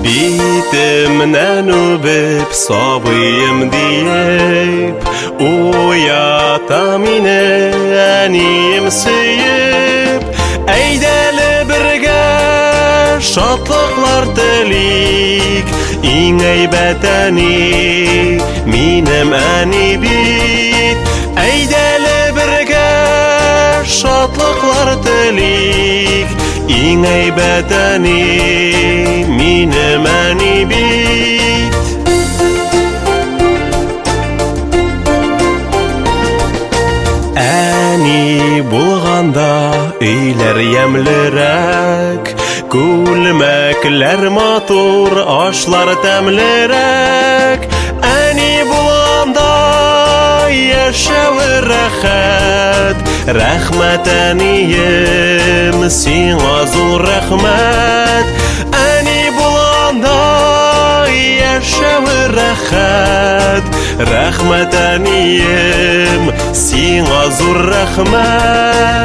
Битемнән үбеп, сабыем диеп, уята мине әнием сөеп. Әйдәле бергә шатлыклар телик, иң әйбәт әни, минем әни бит. Әйдәле бергә шатлыклар телик, иң әйбәт әни, минем әни бит. Әни булганда өйләр ямьлерәк, күлмәкләр матур, ашлар тәмлерәк. Әни булганда яшәве рәхәт. Рәхмәт, әнием, сиңа зур рәхмәт. Әни булганда яшәве рәхәт. Рәхмәт, әнием, сиңа зур рәхмәт.